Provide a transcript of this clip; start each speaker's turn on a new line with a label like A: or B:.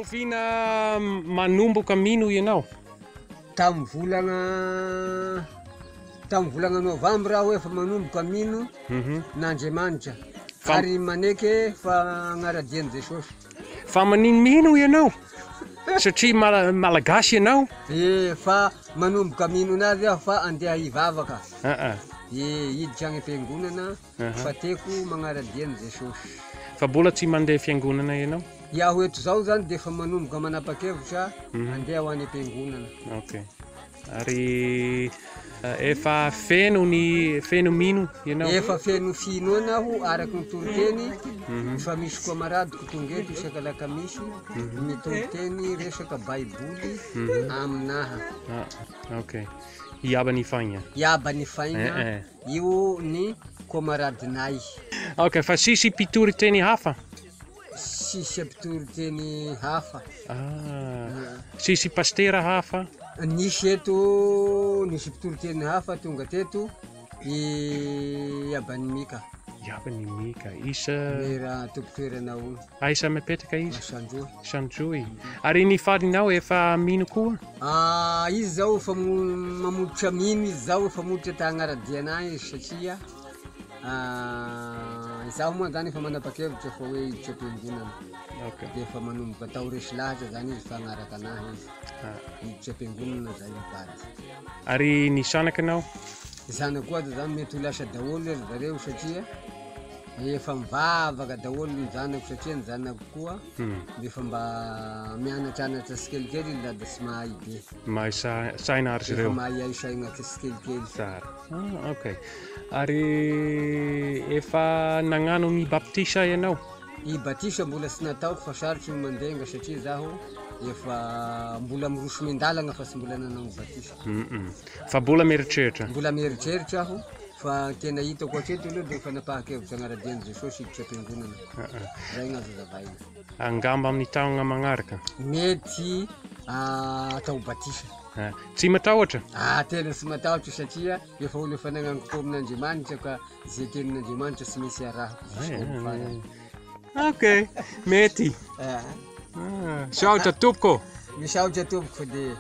A: Tamin'ny oviana manomboka mino ianao?
B: Tamin'ny volana tamin'ny volana novambra aho efa manomboka mino n'Andriamanitra ary maneke fa agnara-dian'i Jesosy.
A: Fa manino mino ianao? Satria mala- malagasy ianao?
B: E fa manomboka mino anazy aho fa andeha hivavaka.
A: Aa.
B: E hiditra agny am-piangonana fa tiako magnara-dia an'i Jesosy.
A: Fa mbola tsy mandeha fiangonana ianao?
B: Iaho eto zao zany dia efa manomboka manapa-kevitra andeha ho any am-piangonana.
A: Ok. Ary efa feno ny feno mino ianao?
B: Efa feno finoana aho araka ny toriteny fa misy koa maradiko tonga eto isaka alakamisy mitory teny resaka baiboly aminaha.
A: Ah, ok. Iaba ny faigna.
B: Iaba ny faigna
A: Eh, eh.
B: io ny komaradinay.
A: Ok, fa sisy mpitory teny hafa?
B: Sisy mpitory teny hafa.
A: Ah, sisy pastera hafa?
B: Nisy eto, nisy mpitory teny hafa tonga teto, i Aban'i Mika.
A: I Aban'i Mika, isa...
B: Mera tompon-toerana ao.
A: Aiza mipetraka izy?
B: Sandroy.
A: Sandroy. Ary ny vadinao efa mino koa?
B: Ah, izy zao efa mamolotra mino izy zao, efa mamolotra ta hagnara-dia anahy izy satria ah, izaho moa zany efa manapa-kevitra fa hoe hiditra am-piangonana.
A: Okay.
B: Dia efa manomboka atao resy lahatra zany izy fa hagnaraka anahy izy.
A: Ah.
B: Hiditra am-piangonana zay mivady.
A: Ary ny zanakinao?
B: Zanako aza zany mety ho lasa daholo ry zareo satria efa mivavaka daholo ny zanako satria ny zanako koa efa mba mianatranatra tsikelikely izy sady tsy mahay be.
A: Mahay saina ary zareo.
B: Efa mahay saina tsikelikely.
A: Tsara. Ah, ok. Ary efa nagnano ny baptisa ianao?
B: Ny batisa mbola tsy nataoko fa sarotry ny mandenga satria zaho efa mbola miroso miandalana fa tsy mbola nanao ny batisa.
A: Fa mbola mieritreritra?
B: Mbola mieritreritra aho fa tena hitako hatreto aloha dia fanapahan-kevitra hanara-dia an'i Jesosy hiditra am-piangonana. Izay no azo hazavaina.
A: Angamba amin'ny taogna magnaraka?
B: Mety atao batisa.
A: Tsy matahotra?
B: Ah, tena tsy matahotra satria efa olo efa nagnango-po amin'Andriamanitra ka izay tenin'Andriamanitra tsy maintsy arahako jusqu'au farany.
A: Ok, mety.
B: Ah.
A: Misaotra tompoko.
B: Misaotra tompoko dia.